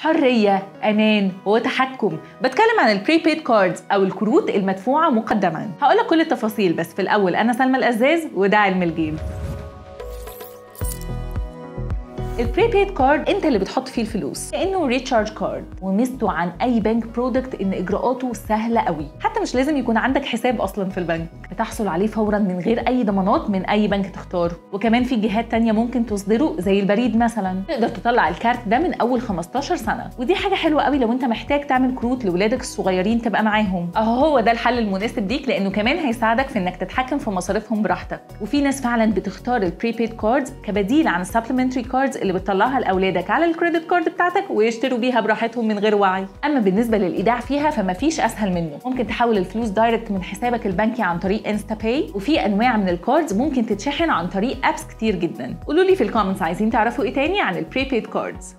حرية، امان، وتحكم. بتكلم عن ال prepaid cards او الكروت المدفوعه مقدما. هقول لك كل التفاصيل، بس في الاول انا سلمى القزاز وده علم الجيب. ال prepaid card انت اللي بتحط فيه الفلوس كانه recharge card، وميزته عن اي bank product ان اجراءاته سهلة قوي، حتى مش لازم يكون عندك حساب اصلا في البنك، بتحصل عليه فورا من غير اي ضمانات من اي بنك تختاره. وكمان في جهات تانية ممكن تصدره زي البريد مثلا، تقدر تطلع الكارت ده من اول 15 سنة، ودي حاجة حلوة قوي لو انت محتاج تعمل كروت لاولادك الصغيرين تبقى معاهم. اهو هو ده الحل المناسب ليك، لانه كمان هيساعدك في انك تتحكم في مصاريفهم براحتك. وفي ناس فعلا بتختار ال prepaid cards كبديل عن ال supplementary cards اللي بتطلعها لاولادك على ال credit card بتاعتك ويشتروا بيها براحتهم من غير وعي. اما بالنسبة للايداع فيها فما فيش اسهل منه، ممكن تحول الفلوس direct من حسابك البنكي عن طريق InstaPay، وفي انواع من ال cards ممكن تتشحن عن طريق apps كتير جدا. قولوا لي في ال comments عايزين تعرفوا ايه تاني عن ال prepaid cards.